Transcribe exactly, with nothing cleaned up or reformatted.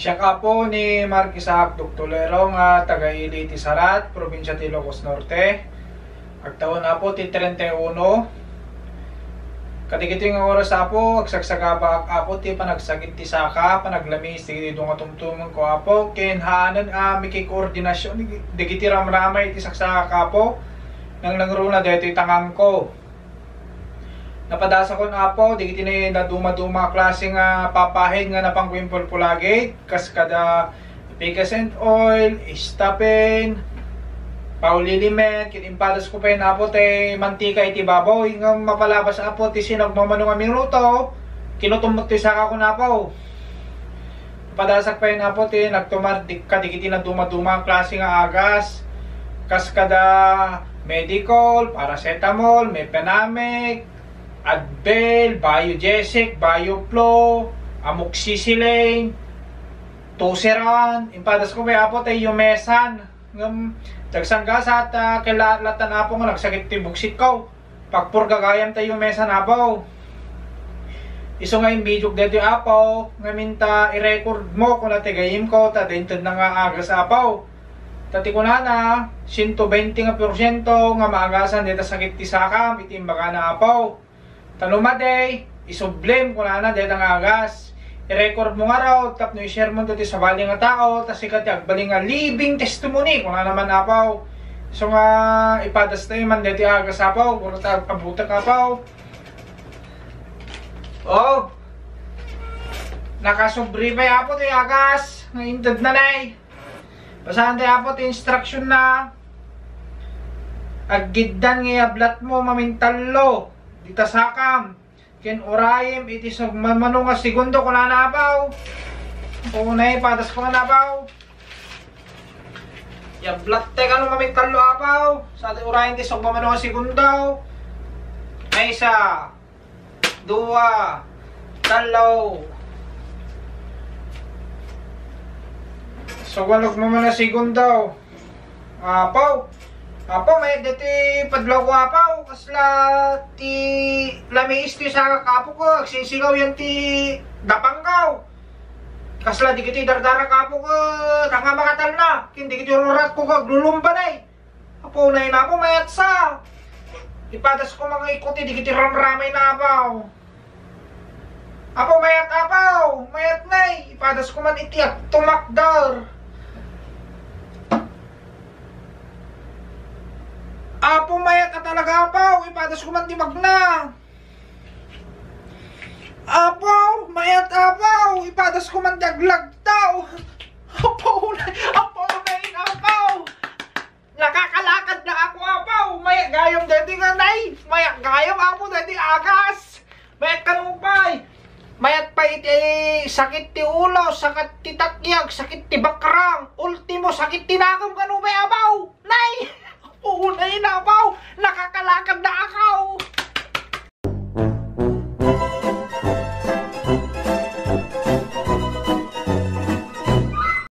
Siak, Apo, ni Mark Isaac Doctolero nga taga-Ili ti Sarat, probinsya ti Ilocos Norte. Agtawen, Apo, ti treinta y uno. Kadagitoy nga oras, Apo, agsagsagabaak, Apo, ti panagsakit ti saka, panaglamiis dagiti dunga tumtumengko, Apo, ken haanen a makikoordinasyon dagiti ramramay iti saksakak, Apo, nang nangruna daytoy tangangko. Napadasakon, Apo, dagiti nadumaduma a klase nga papahid nga napanko impulpulagid, kas kada efficascent oil, Estapen, Pauli liniment, ket impadasko pay, Apo, ti mantika iti baboy, ngem mapalabas, Apo, ti sinagmamano nga minuto, kinutummot ti sakakon, Apo. Padasak pay, Apo, ti nagtumar di-, kadagiti nadumaduma a klase nga agas, kas kada Medicol, paracetamol, mefenamic, Advil, Biogesic, Bioflow, amoxicillin, Toseran. Impadasko pay, Apo, ti Eumesan. Ngem dagsanggasat, ah, kailangan latan, Apo, nga nagsakit ti buksitko. Pagpurga gayam ti Eumesan, Apo. Isu nga imbidiok daytoy, Apo, ngamin ta i-record mo kuna ti gayyemko, ta dintedna nga agas, Apo. Ta ti kunana, siento bente nga porsiento nga maagasan dayta sakit ti sakam iti imbagana, Apo. Ta no madi, isublim kunana dayta nga agas. I-record mo ngarud tapno i-share mo ti sabali nga tao, ta sika ti agbalin nga living testimony kunana man, Apo. Isu nga ipadas tayo man daytoy agas, Apo. Gura ta abutek, Apo. Oh. Nakasubli pay, Apo, ti agas nga intedna, nay. Basaen tayo, Apo, ti instruction na. Aggiddan nga iablat mo mamintallo dita sakam ken urayem iti sugmamano nga segundo, kunana, Apo. Unay, padasko nga, Apo. Iablatta kano mamintallo, Apo. Sa ti urayem ti sugmamano nga segundo. Maysa, dua, tallo. Sugmamano nga segundo. Apo, Apo, mayat daytoy padlawko, Apo. Kasla ti lamiis ti sakak, Apo, ko. Agsinsingaw yan ti dapangko. Kasla dagiti dardarak, Apo, ko. Nangamatalna. Ken dagiti ruratko, ko. Aglulumba, nay. Apo, nay, Apo, mayat sa. Ipadasko man nga ikuti dagiti ramramay, Apo. Apo, mayat, Apo! Mayat, nay! Ipadasko man iti agtumakder. Apo, mayat a talaga, Apo! Ipadasko man ti magna. Apo, mayat, Apo! Ipadasko man ti aglagtaw. Apo, nay! Apo, nay! Apo! Nakakalakad na ako, Apo! Mayat gayam daytoy nga, nay! Mayat gayam, Apo, daytoy agas! Mayat kano pay! Mayat pay iti sakit ti ulo, sakit ti takyag, sakit ti bakrang, ultimo, sakit ti nakem kano pay, Apo! Nay! Apo, nay, Apo! Nakakalakad na ako!